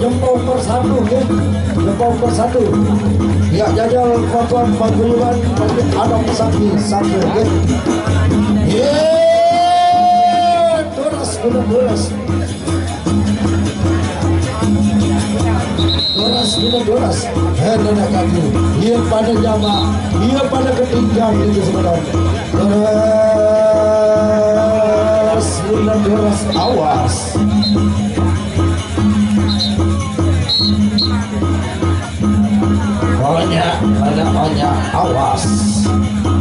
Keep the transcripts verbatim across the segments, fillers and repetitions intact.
Jempol persatu, nggih. Jempol persatu. Ya, jajal kekuatan paguyuban bagi anak saki, saki, nggih. Ye, terus, bener, terus. Terus, bener, terus. Hei, nenek kaki. Iya pada jamak. Iya pada ketinggian itu sebenarnya. Terus, bener, terus. Awas. Onya, ada onya, awas,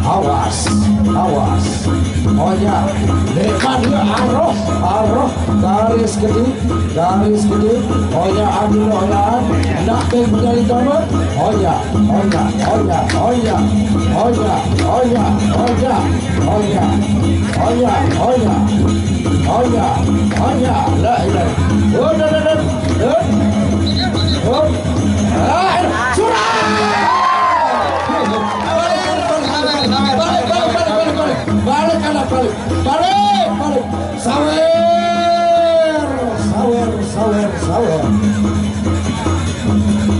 awas, awas. Onya, lepas dia, aroh, aroh. Garis gede, garis gede. Onya, ambil onya, nak pengen menjadi tamat. Onya, onya, onya, onya, onya, onya, onya. Onya, onya, onya, onya, onya, la ilaha. Oh, dah, dah, dah. Oh. Oh. Ah, eh, surah! Balik, balik, balik, balik. Balik, balik, balik, balik. Balik, balik, balik. Balik, balik. Sawer, sawer, sawer, sawer.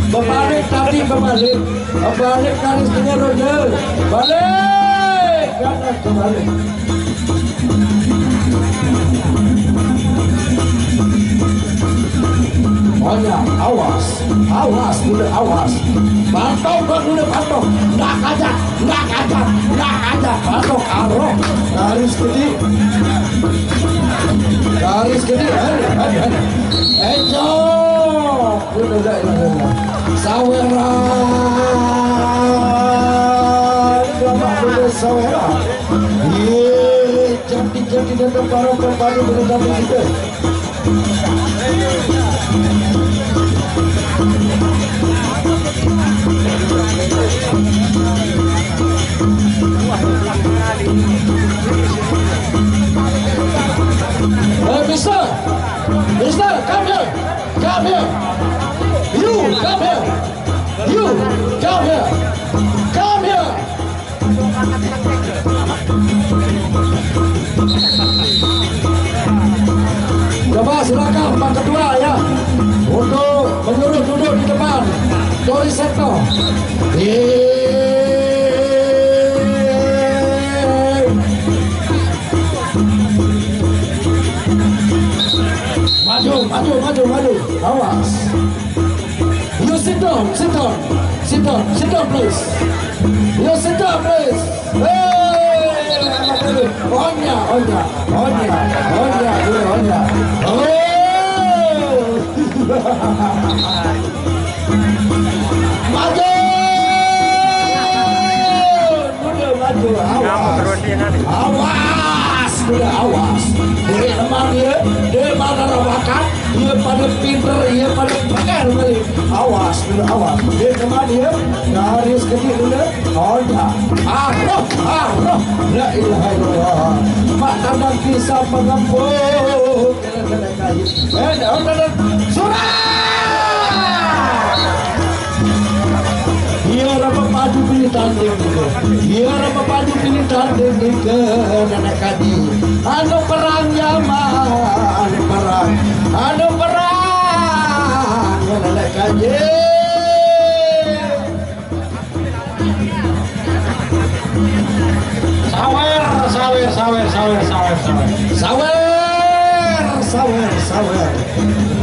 Berbalik tadi, berbalik. Berbalik garis tiga ronde. Balik. Ganas kembali. Banyak. Awas. Awas, udah awas. Bantok, Bang, udah bantok. Ndak aja, ndak aja, ndak aja. Bantok, aroh. Garis gede. Garis gede. Aduh, aduh, aduh. Encok. Udah, udah, udah, udah. Saweran. Bapak, udah saweran. Ye, cantik-cantik dan para pembali bergabung juga. Eh, mister, mister, come here, come here. You, come here. You, come here. Come here. Coba silakan Pak Ketua ya, untuk menyuruh duduk di depan. Tori Setno. Yeay. Maju, maju, maju, maju. Awas. You sit down, sit down, sit down, sit down, please. You sit down, please. Hey, anak ini. Onya, onya, onya, onya, onya, onya. Oh. Maju! Mundur, maju. Awas. Awas, mundur, awas. Dek teman dia, dek mana rawakan, dia pada pinter, dia pada peker balik. Awas, mundur, awas. Dek teman dia, garis kecil dulu. Oh ya. Aroh, aroh. La ilaha illallah. Mak tanda kisah pengampu. Eh, dah, dah, dah. Surah! Iya, rapa padu pilih tanding gitu. Iya, rapa padu pilih tanding gitu. Nenek kaji. Anu perang ya, Ma. Anu perang. Anu perang. Nenek kaji. Sawer, sawer, sawer, sawer, sawer, sawer. Sawer, sawer, sawer.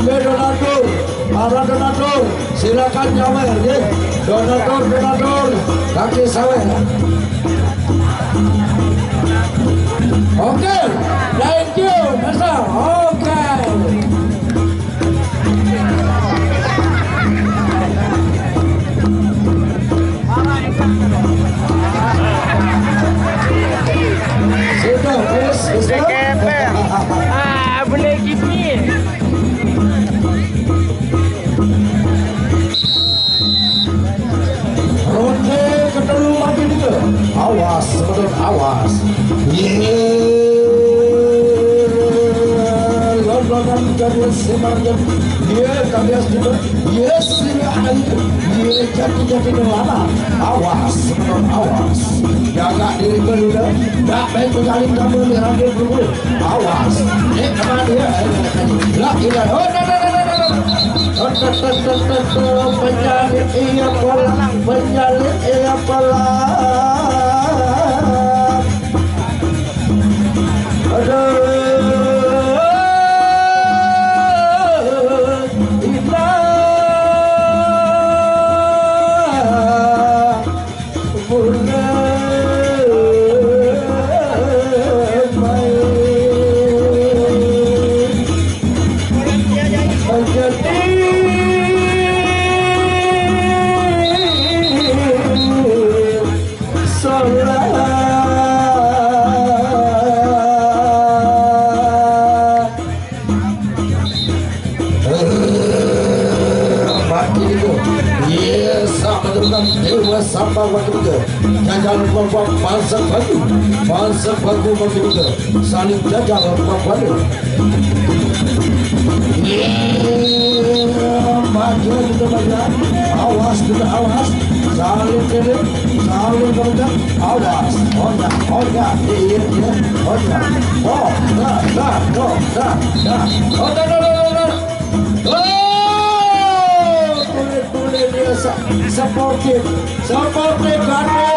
Nggih, donatur, para donatur, silakan nyawer, nggih. Donatur, donatur, kaki sawer. Oke, thank you, Mister. Oke. Sudah, terus, sudah. Ah, boleh gini. Ronde kedua lagi juga. Awas, sebetulnya awas. Ye. Lon-lonan dari Semarang. Ye, kami juga. Ye, sini ada itu. Ye, jati-jati lama. Awas, sebetulnya awas. Jaga diri dulu dah. Tak baik berjalan kamu ni hadir dulu. Awas. Eh, kemana dia? Eh, la ilaha. Oh, no, no, no, no, no, no. Oh, no, Penyalin ia pelan, penyalin ia pelan. Aduh, Ina. Makin itu. Yes, sama dengan Dewa Samba waktu itu. Gagal kelompok Panzer Bagu. Panzer Bagu waktu itu. Saling gagal kelompok. Iya, maju kita baca. Awas kita awas. Saling kiri, saling kencang. Awas. Onya, onya. Iya, iya. Onya. Oh, dah, dah, dah, dah, dah. Oh, dah, dah, dah, dah, dah. Oh, kulit, kulit dia se- sportif. Sportif, kan?